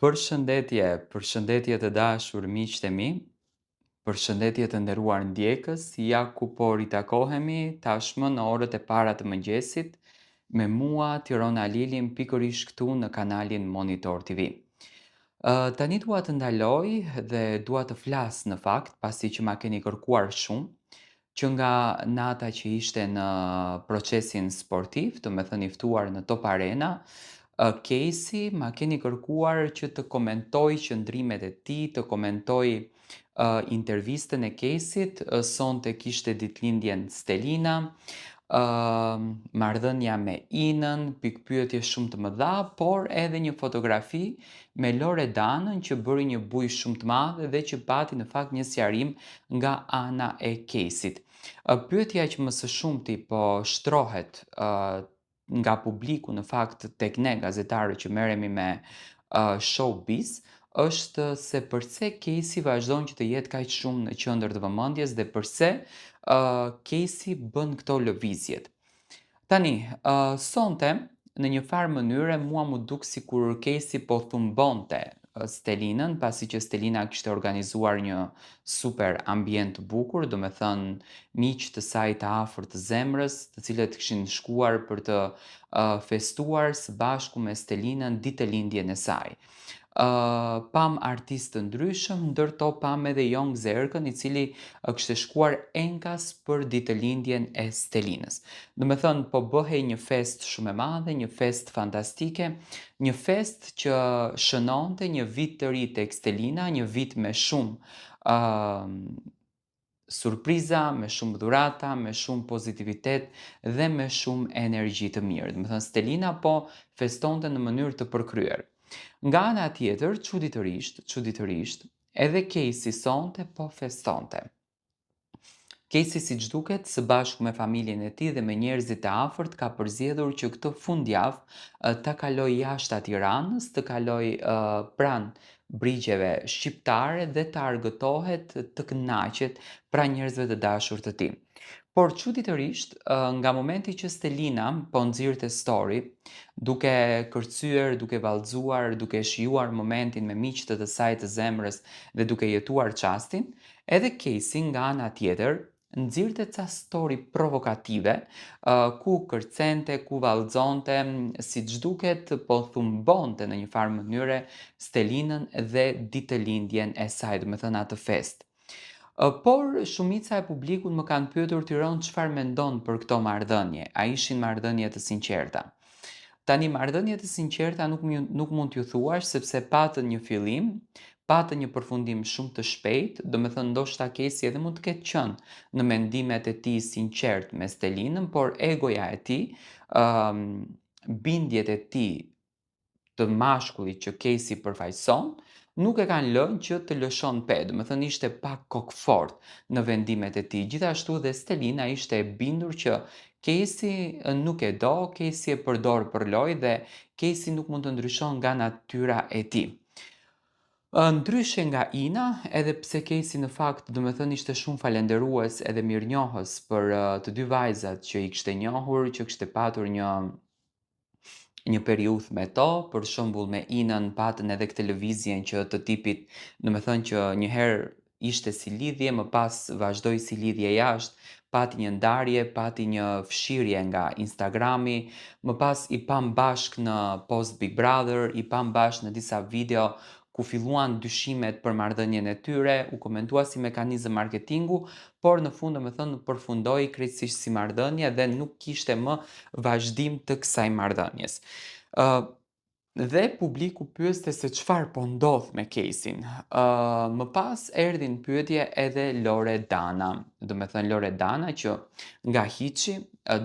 Përshëndetje, përshëndetje të dashur miqtë e mi, përshëndetje të nderuar ndjekës, ja ku po ritakohemi tashmë në orët e para të mëngjesit me mua Tiron Alilin pikërisht këtu në kanalin Monitor TV. Tani dua të ndaloj dhe dua të flas në fakt, pasi që ma keni kërkuar shumë, Që nga nata që ishte në procesin sportiv, domethënë i ftuar në Top Arena, Kejsi ma keni kërkuar që të komentoj qëndrimet e tij, të komentoj intervistën e Kejsit, sonte kishte ditëlindjen Stelina, marrëdhënia me Inën, pikëpyetje shumë të mëdha, por edhe një fotografi me Loredanën që bëri një bujë shumë të madhe dhe që pati në fakt një sqarim nga ana e Kejsit. Pyetja që më së shumti po shtrohet nga publiku në fakt tek ne gazetarët që merremi me showbiz është se përse Kejsi vazhdon që të jetë kaq shumë në qendër të vëmendjes dhe përse Kejsi bën këto lëvizjet. Tani, sonte, në një farë mënyre mua m'u duk sikur Kejsi po thumbonte Stelinën, pasi që Stelina kishte organizuar një super ambient të bukur, domethënë miq të saj të afërt të zemrës, të cilët kishin shkuar për të festuar së bashku me Stelinën ditëlindjen e saj. Pamë artistë të ndryshëm, ndër to pamë edhe Jong Zerkën, i cili kishte shkuar enkas për ditëlindjen e Stelinës. Domethënë, po bëhej një festë shumë e madhe, një festë fantastike, një festë që shënonte një vit të ri tek Stelina, një vit me shumë surpriza, me shumë dhurata, me shumë pozitivitet dhe me shumë energji të mirë. Domethënë Stelina po festonte në mënyrë të përkryer. Nga ana tjetër, çuditërisht, çuditërisht, edhe Kejsi sonte po festonte. Kejsi siç duket, së bashku me familjen e tij dhe me njerëzit e afërt ka përzgjedhur që këtë fundjavë ta kalojë jashtë Tiranës, të kalojë pranë brigjeve shqiptare dhe të argëtohet, të kënaqet pranë njerëzve të dashur të tij. Por çuditërisht, nga momenti që Stelina po nxirrte story, duke kërcyer, duke vallëzuar, duke shijuar momentin me miqtë të saj të zemrës dhe duke jetuar çastin, edhe Kejsi nga ana tjetër nxirrte ca story provokative, ku kërcente, ku vallëzonte, siç duket po thumbonte në një farë mënyre Stelinën dhe ditëlindjen e saj, domethënë atë festë. Por shumica e publikut më kanë pyetur Tiron çfarë mendon për këto marrëdhënie, a ishin marrëdhënie të sinqerta? Tani marrëdhënie të sinqerta nuk nuk mund t'ju thuash sepse patën një fillim, patën një përfundim shumë të shpejtë, domethënë ndoshta Kejsi edhe mund të ketë qenë në mendimet e tij sinqert me Stelinën, por egoja e tij, ëm bindjet e tij të mashkullit që Kejsi përfaqëson, nuk e kanë lënë që të lëshon pe, domethënë ishte pak kokëfortë në vendimet e tij. Gjithashtu dhe Stelina ishte e bindur që Kejsi nuk e do, Kejsi e përdor për lojë dhe Kejsi nuk mund të ndryshon nga natyra e tij. Ndryshe nga Ina, edhe pse Kejsi në fakt domethënë ishte shumë falenderues edhe mirënjohës për të dy vajzat që i kishte njohur, që kishte patur një një periudhë me to, për shembull me Inën patën edhe këtë lëvizjen që të tipit, domethënë që një herë ishte si lidhje, më pas vazhdoi si lidhje jashtë, pati një ndarje, pati një fshirje nga Instagrami, më pas i pamë bashkë në post Big Brother, i pamë bashkë në disa video ku filluan dyshimet për marrëdhënien e tyre, u komentua si mekanizëm marketingu, por në fund domethënë përfundoi krejtësisht si marrëdhënie dhe nuk kishte më vazhdim të kësaj marrëdhënies. Ë dhe publiku pyeste se çfarë po ndodh me Kejsin. Ë më pas erdhi në pyetje edhe Loredana, domethënë Loredana që nga hiçi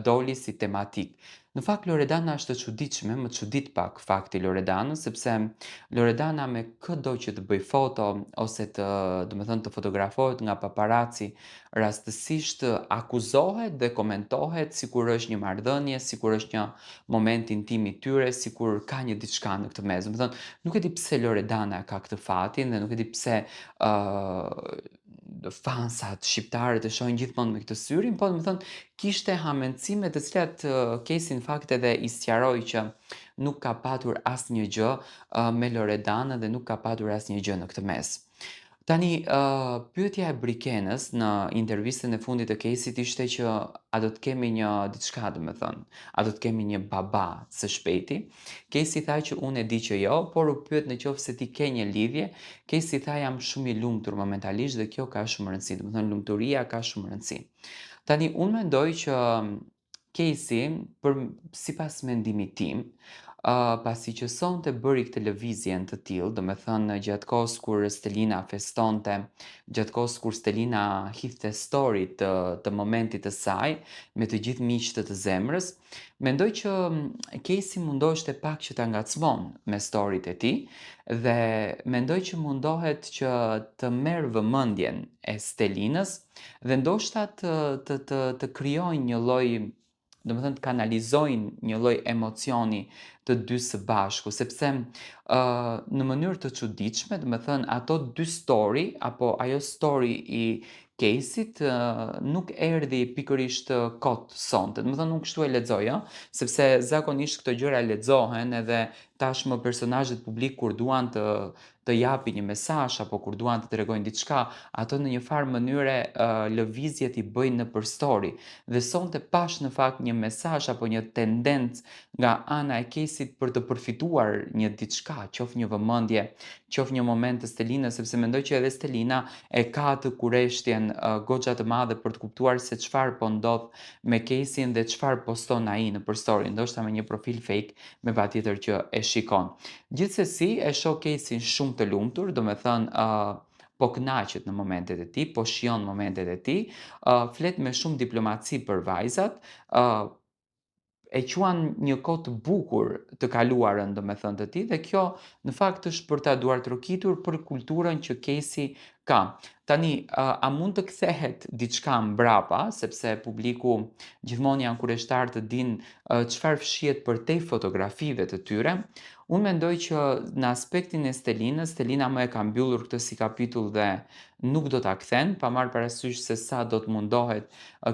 doli si tematikë. Në fakt Loredana është e çuditshme, më çudit pak fakti i Loredanës, sepse Loredana me këdo që të bëjë foto ose të, domethënë të fotografohet nga paparaci, rastësisht akuzohet dhe komentohet sikur është një marrëdhënie, sikur është një moment intim i tyre, sikur ka një diçka në këtë mes. Domethënë, nuk e di pse Loredana ka këtë fatin dhe nuk e di pse ë uh, fansat shqiptarët e shohin gjithmonë me këtë syrin, po domethënë kishte hamendësime të cilat Kejsi në fakt edhe i sqaroi që nuk ka patur asnjë gjë me Loredanën dhe nuk ka patur asnjë gjë në këtë mes. Tani, pyetja e Brikenës në intervistën e fundit të Kejsit ishte që a do të kemi një diçka, domethënë, a do të kemi një baba së shpejti? Kejsi tha që unë e di që jo, por u pyet në qoftë se ti ke një lidhje, Kejsi tha jam shumë i lumtur momentalisht dhe kjo ka shumë rëndësi, domethënë lumturia ka shumë rëndësi. Tani unë mendoj që Kejsi, për sipas mendimit tim, pasi që sonte bëri këtë lëvizjen të tillë, domethënë gjatë kohës kur Stelina festonte, gjatë kohës kur Stelina hidhte story të, të momentit të saj me të gjithë miqtë të zemrës, mendoj që Kejsi mundoheshte pak që ta ngacmon me storyt e tij dhe mendoj që mundohet që të merr vëmendjen e Stelinës dhe ndoshta të të të të krijojnë një lloj, domethënë të kanalizojnë një lloj emocioni të dy së bashku, sepse në mënyrë të çuditshme, domethënë ato dy story apo ajo story i Kejsit nuk erdhi pikërisht kot sonte. Domethënë unë kështu e lexoj, ë, sepse zakonisht këto gjëra lexohen edhe tashmë personazhet publik kur duan të të japin një mesazh apo kur duan të tregojnë diçka, ato në një farë mënyre lëvizjet i bëjnë nëpër story. Dhe sonte pash në fakt një mesazh apo një tendencë nga ana e Kejsit për të përfituar një diçka, qoftë një vëmendje, qoftë një moment të Stelinës, sepse mendoj që edhe Stelina e ka atë kureshtjen goxha të madhe për të kuptuar se çfarë po ndodh me Kejsin dhe çfarë poston ai nëpër story, ndoshta me një profil fake me patjetër që e shikon. Gjithsesi e shoh Kejsin shumë të lumtur, domethënë po kënaqet në momentet e tij, po shijon momentet e tij, flet me shumë diplomaci për vajzat, e quan një kohë të bukur të kaluarën domethënë të tij dhe kjo në fakt është për ta duartrokitur për kulturën që Kejsi ka. Tani, a mund të kthehet diçka mbrapa, sepse publiku gjithmonë janë kureshtar të dinë çfarë fshihet përtej fotografive të tyre. Unë mendoj që në aspektin e Stelinës, Stelina më e ka mbyllur këtë si kapitull dhe nuk do ta kthen, pa marrë parasysh se sa do të mundohet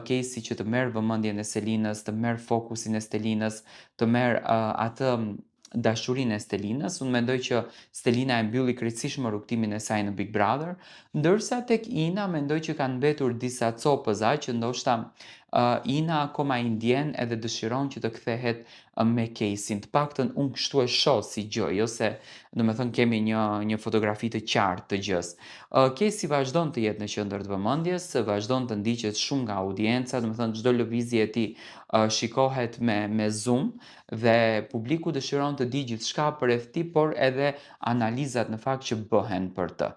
Kejsi që të merr vëmendjen e Stelinës, të merr fokusin e Stelinës, të merr atë dashurinë e Stelinës. Unë mendoj që Stelina e mbylli krejtësisht më rrugëtimin e saj në Big Brother, ndërsa tek Ina mendoj që kanë mbetur disa copëza që ndoshta Ina akoma i ndjen edhe dëshiron që të kthehet me Kejsin. Të paktën unë kështu e shoh si gjë, jo se domethënë kemi një një fotografi të qartë të gjësë. Kejsi vazhdon të jetë në qendër të vëmendjes, vazhdon të ndiqet shumë nga audienca, domethënë çdo lëvizje e tij shikohet me me zoom dhe publiku dëshiron të dijë gjithçka përreth tij, por edhe analizat në fakt që bëhen për të.